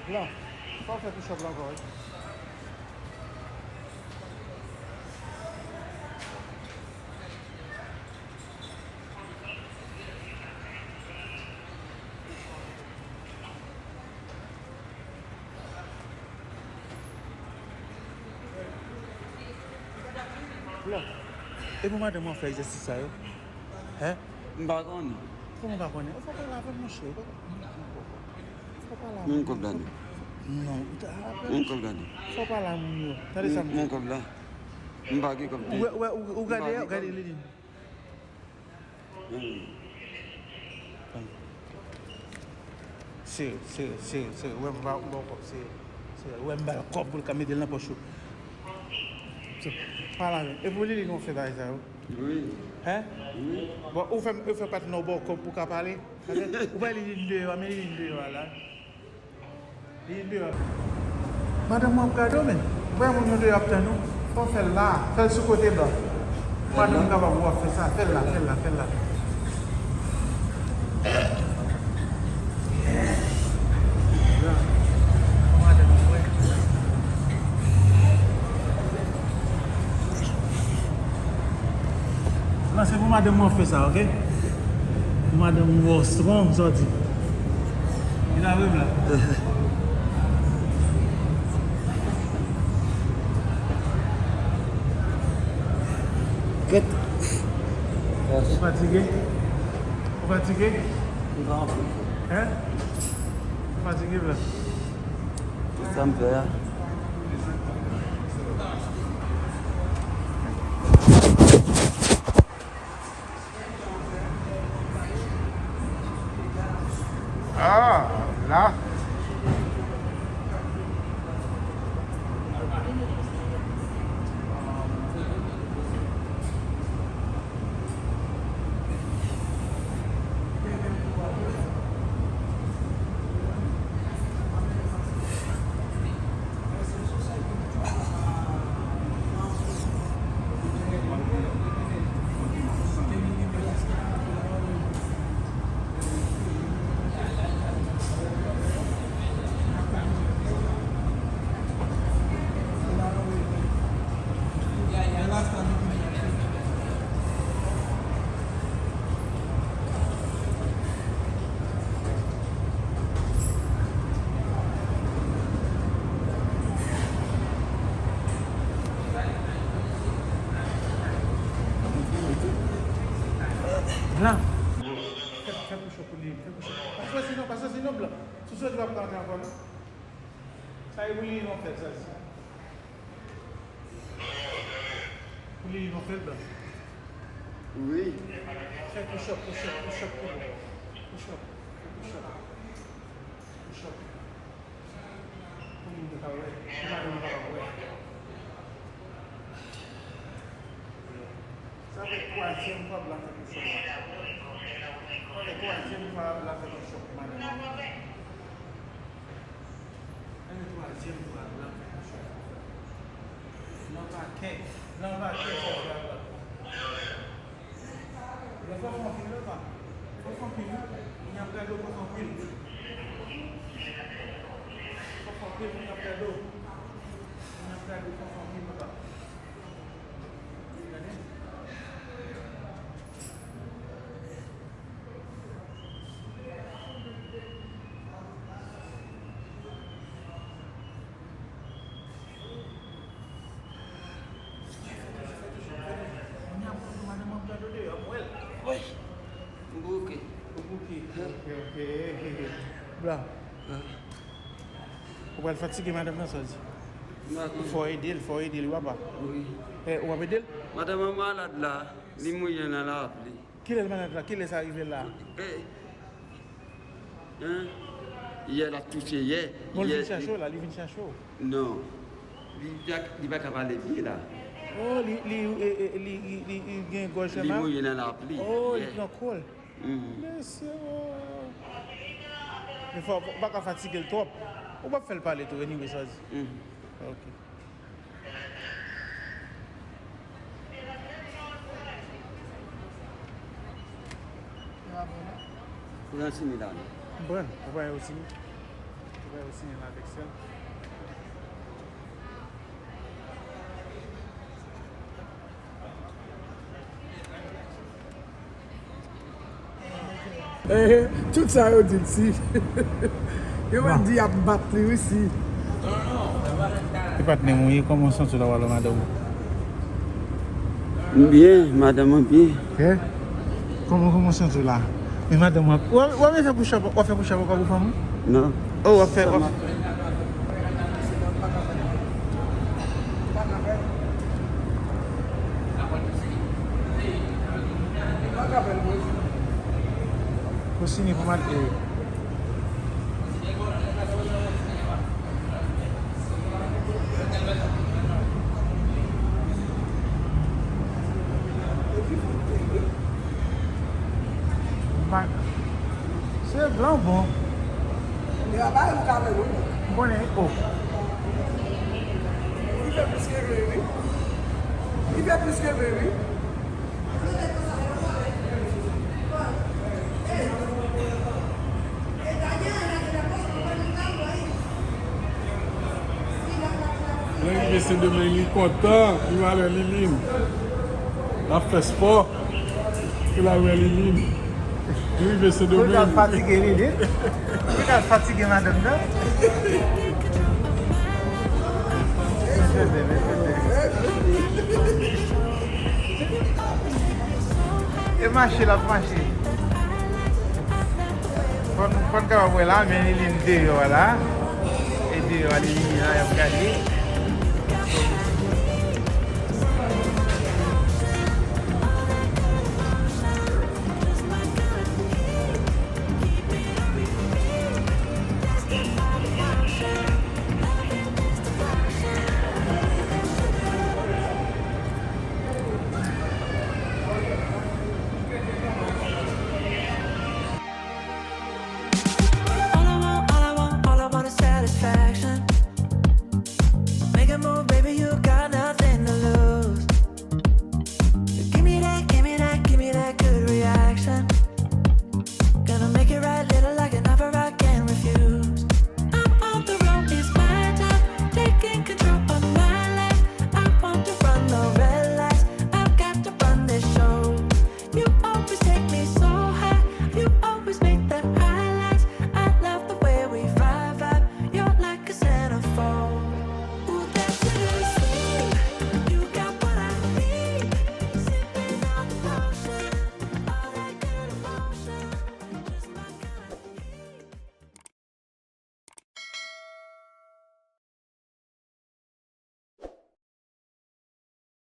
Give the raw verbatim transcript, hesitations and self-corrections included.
Blan, fò w fè push up la ankò, wi. Blan, e pou madanm ou fè egzèsis sa yo? Hen? M pa konnen. Kòman w pa konnen? Ou fò pale avè m, monchè. Ou fò pale avè m. Men kòb la non. Non. Men kòb la non. Fò pale a moun yo. Tande sa m di. Men kòb la. M pa gen kòb. Ou wè, ou wè, ou, ou gade, ou gade Lilin. Hmm. Sere, sere, sere, sere. Ou wè m ba, m ba w kòb, sere. Sere. Ou wè m ba l kòb pou l ka mete l nan pòch ou. So, pale avè m. E pou Lilin ou fè bagay sa yo? Wi. Hen? Wi. Bon, ou fè, ou fè patnè w ba w kòb pou w ka pale? Ou bay Lilin deyò a, men Lilin deyò a la. Li deyò. Madanm mwen ap gade w, men. Ou pa wè moun yo deyò ap tann ou? Fò w fè l la. Fè l sou kote blan. Madanm kapab wè w ap fè sa. Fè l la, fè l la, fè l la. Madanm mwen wè. Nan, se pou madanm mwen fè sa, oke? Pou madanm mwen wè w strong, sa w di. Li ta vre m la. Kèt. Ou fatige? Ou fatige? M pa anpil. Hen? Ou fatige, blan? Tout sa m fè a. Ah, la. Blan. Fè, fè push up pou li, fè push up. Pa chwazi non, pa chwazi non, blan. Sou soti w ap ka antre ankò non. Sa e pou li non fè l, sa di. Pou li non fè l, blan. Wi. Fè push up, push up, push up pou li. Push up, fè push up. Push up. Pou moun te ka wè. Pou madanm nan kapab wè. Sa fè twazyèm fwa blan fè push up la. Sa fè twazyèm fwa blan fè push up pou madanm nan. Sa fè twazyèm fwa blan fè push up. Nan pakè. Nan pakè sa fè blan. Lè fò fè anpil, lè pa. Fò fè anpil, wi. Moun ap gade w fò fè anpil. Fò fè anpil, moun ap gade w. Moun ap gade w fò fè anpil, papa. Gade. Wi. M bouke. Ou bouke. Ok, ok. Blan. Ou pral fatige madanm nan, sa w di? Fò ede l, fò ede l, wi, papa. Wi. Eh, w ap ede l? Madanm an malad la, li mouye nan lapli. Kilè l malad la? Kilè sa rive la? Eh. Hein? Yè l ap touche yè. Bon, li vin chache w la, li vin chache w. Non. Li pa, li pa ka pale byen la. Oh, li, li, eh, eh, li, li, li, li gen gòj fè mal? Li mouye nan lapli. Oh, li pran kòl. Mhm. Mesye, oh. Men fò, ou pa ka fatige l twòp. Ou p ap fè l pale tou, anyway, sa w di. Mhm. Ok. Yo abone. Ou pran sini la, non? M pran. Ou pran yo sini? Ou pran yo sini la avèk sèl? Eh, tout sa yo di l si. Yo mèt di y ap bat li wi si. E patnè m ou ye, kòman w santi w la w al wè madanm ou? M byen, madanm mwen byen. Eh? Kòman, kòman w santi w la? Men madanm w ap, w ap, w ap fè push up, w ap fè push up ankò pou fanm ou? Non. Oh, w ap fè, w ap Pou sini pou maten. Se blan bon. M konnen, oh. Li fè plis ke vre, wi. Li fè plis ke vre, wi. Lè rive Sendomeng, li kontan, li va wè Liline. L ap fè spò. Pou l al wè Liline. Li rive Sendomeng. Pou l al fatige Liline. Pou l al fatige madanm nan. E mache l ap mache. Fò n, fò n kapab wè la, men Liline deyò a la. E deyò a Liline la, y ap gade.